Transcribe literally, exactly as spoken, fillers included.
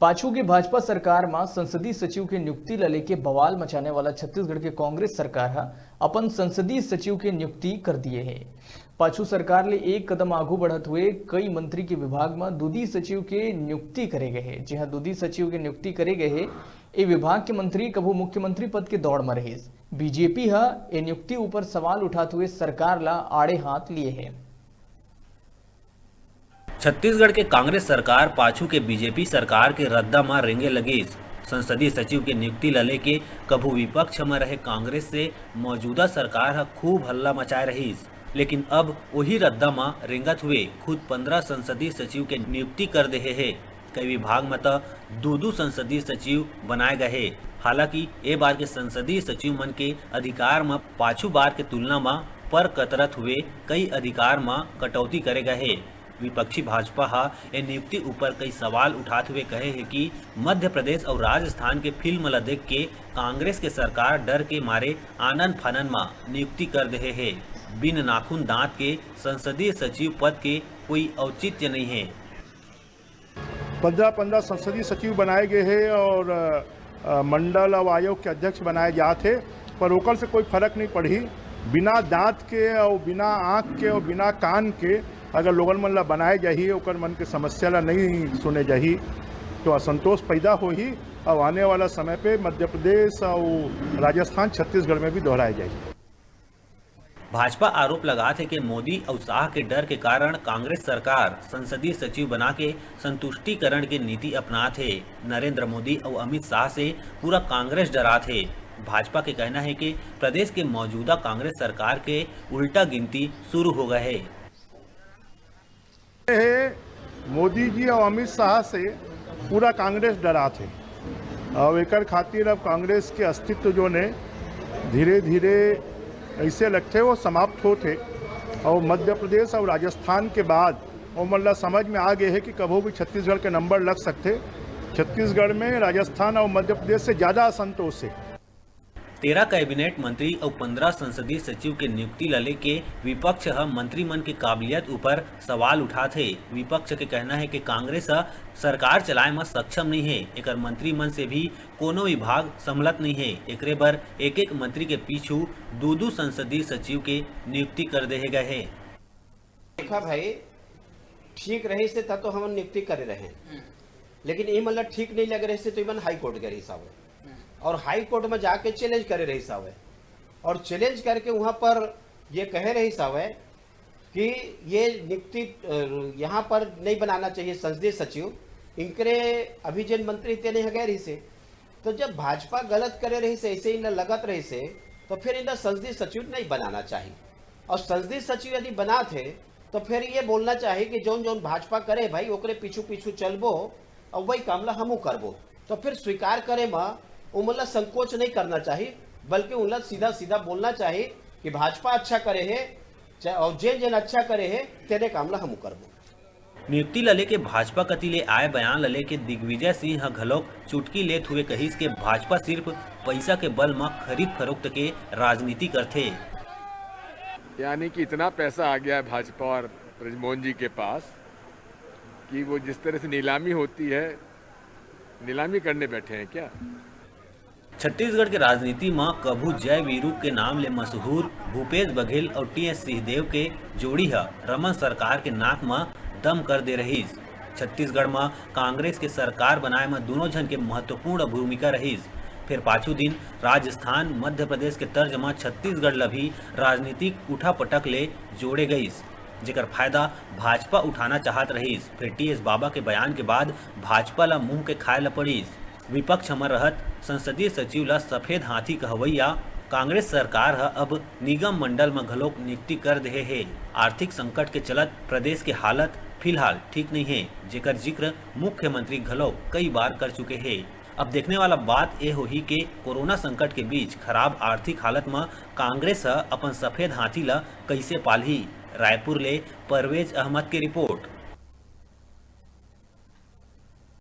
पाछू के भाजपा सरकार म संसदीय सचिव के नियुक्ति ल लेके बवाल मचाने वाला छत्तीसगढ़ के कांग्रेस सरकार ह अपन संसदीय सचिव के नियुक्ति कर दिए हे। पाछू सरकार ले एक कदम आगू बढ़त हुए कई मंत्री के विभाग म दूदी सचिव के नियुक्ति करे गए हे। जी हां, दूदी सचिव के नियुक्ति करे गए हे। ए विभाग के मंत्री कभू मुख्यमंत्री पद के दौड़ म रहिस। बीजेपी ह ए नियुक्ति ऊपर सवाल उठात हुए सरकार ला आड़े हाथ लिए हे। छत्तीसगढ़ के कांग्रेस सरकार पाछू के बीजेपी सरकार के रद्दा म रेंगे लगिस। संसदीय सचिव के नियुक्ति ल लेके कभू विपक्ष म रहे कांग्रेस से मौजूदा सरकार ह खूब हल्ला मचाए रहिस, लेकिन अब ओही रद्दा म रेंगत हुए खुद पंद्रह संसदीय सचिव के नियुक्ति कर देहे हे। कई विभाग म त दू-दू संसदीय सचिव बनाए गए हे। हालांकि ए बार के संसदीय सचिव मन के अधिकार म पाछू बार के तुलना म पर कतरत हुए कई अधिकार म कटौती करे गए हे। विपक्षी भाजपा ह ए नियुक्ति ऊपर कई सवाल उठात हुए कहे हे कि मध्य प्रदेश अउ राजस्थान के फिल्म ल देख के कांग्रेस के सरकार डर के मारे आनन फानन म नियुक्ति कर देहे हे। बिन नाखून दांत के संसदीय सचिव पद के कोई औचित्य नहीं हे। पंद्रह पंद्रह संसदीय सचिव बनाए गए हे और अ, मंडल और आयोग के अध्यक्ष बनाए जात हे, पर ओकर से कोई फर्क नहीं पड़ही। बिना दांत के और बिना आंख के और बिना कान के अगर लोगन मन ला बनाए जाही, ओकर मन के समस्या ला नहीं सुने जाही, तो असंतोष पैदा होही और आने वाला समय पे मध्य प्रदेश और राजस्थान, छत्तीसगढ़ में भी दोहराए जाही। भाजपा आरोप लगात हे कि मोदी अउ शाह के डर के कारण कांग्रेस सरकार संसदीय सचिव बना के संतुष्टिकरण के नीति अपनात हे। नरेंद्र मोदी अउ अमित शाह से पूरा कांग्रेस डरात हे। भाजपा के कहना हे कि प्रदेश के मौजूदा कांग्रेस सरकार के उल्टा गिनती शुरू हो गए हे। हे मोदी जी और अमित शाह से पूरा कांग्रेस डरात हे और एकर खातिर अब कांग्रेस के अस्तित्व जो ने धीरे धीरे ऐसे लगथे वो समाप्त होत हे। और मध्य प्रदेश और राजस्थान के बाद ओमन ला समझ में आ गए हे कि कभू भी छत्तीसगढ़ के नंबर लग सकथे। छत्तीसगढ़ में राजस्थान और मध्य प्रदेश से ज़्यादा असंतोष हे। तेरह कैबिनेट मंत्री अउ पंद्रह संसदीय सचिव के नियुक्ति ल लेके विपक्ष ह मंत्री मन के काबिलियत ऊपर सवाल उठात हे। विपक्ष के कहना हे कि कांग्रेस ह सरकार चलाए म सक्षम नइ हे, एकर मंत्री मन से भी कोनो विभाग संभलत नइ हे। एकरे बर एक-एक मंत्री के पीछू दू-दू संसदीय सचिव के नियुक्ति कर देहे गए हे। देखा भाई, ठीक रहिस हे त तो हमन नियुक्ति करे रहेन, लेकिन इमन ला ठीक नइ लगे रहिस हे तो इमन हाई कोर्ट गे रहिस हावय और हाई कोर्ट म जाके चैलेंज करे रहिस हावय और चैलेंज करके उहाँ पर ये कहे रहिस हावय कि ये नियुक्ति, अ, यहाँ पर नहीं बनाना चाहिए संसदीय सचिव, इनकरे अभी जेन मंत्री तेने ह गए रहिस हे। तो जब भाजपा गलत करे रहिस हे, ऐसे इनला लगत रहिस हे, तो फिर इनला संसदीय सचिव नहीं बनाना चाहिए। और संसदीय सचिव यदि बनात हे, तो फिर ये बोलना चाहिए कि जौन जौन भाजपा करे भाई, ओकरे पीछू पीछू चलबो और वही काम ला हमू करबो। तो फिर स्वीकार करे म उमन ला संकोच नहीं करना चाहिए, बल्कि उनला सीधा सीधा बोलना चाहिए कि भाजपा अच्छा करे हे, चाहे और जेन जेन अच्छा करे हे, तेने काम ला हमू करबो। नियुक्ति ल लेके भाजपा कति ले आए बयान ल लेके दिग्विजय सिंह ह घलोक चुटकी लेत हुए कहिस के भाजपा सिर्फ पइसा के बल म खरीद फरोख्त के राजनीति करथे। यानी कि इतना पैसा आ गया है भाजपा और ब्रजमोहन जी के पास कि वो जिस तरह से नीलामी होती है, नीलामी करने बैठे हैं क्या? छत्तीसगढ़ के राजनीति म कभू जय वीरू के नाम ले मशहूर भूपेश बघेल अउ टीएस सिंहदेव के जोड़ी ह रमन सरकार के नाक म दम कर दे रहिस। छत्तीसगढ़ म कांग्रेस के सरकार बनाए म दूनों झन के महत्वपूर्ण भूमिका रहिस। फेर पाछू दिन राजस्थान, मध्य प्रदेश के तर्ज म छत्तीसगढ़ ल भी राजनीतिक उठापटक ले जोड़े गइस, जेकर फायदा भाजपा उठाना चाहत रहिस। फेर टीएस बाबा के बयान के बाद भाजपा ल मुंह के खाए ल पड़िस। विपक्ष म रहत संसदीय सचिव ल सफेद हाथी कहवइया कांग्रेस सरकार ह अब निगम मंडल म घलोक नियुक्ति कर देहे हे। आर्थिक संकट के चलत प्रदेश के हालत फिलहाल ठीक नइ हे, जेकर जिक्र मुख्यमंत्री घलोक कई बार कर चुके हे। अब देखने वाला बात ए होही के कोरोना संकट के बीच खराब आर्थिक हालत म कांग्रेस ह अपन सफेद हाथी ल कइसे पालही। रायपुर ले परवेज अहमद के रिपोर्ट।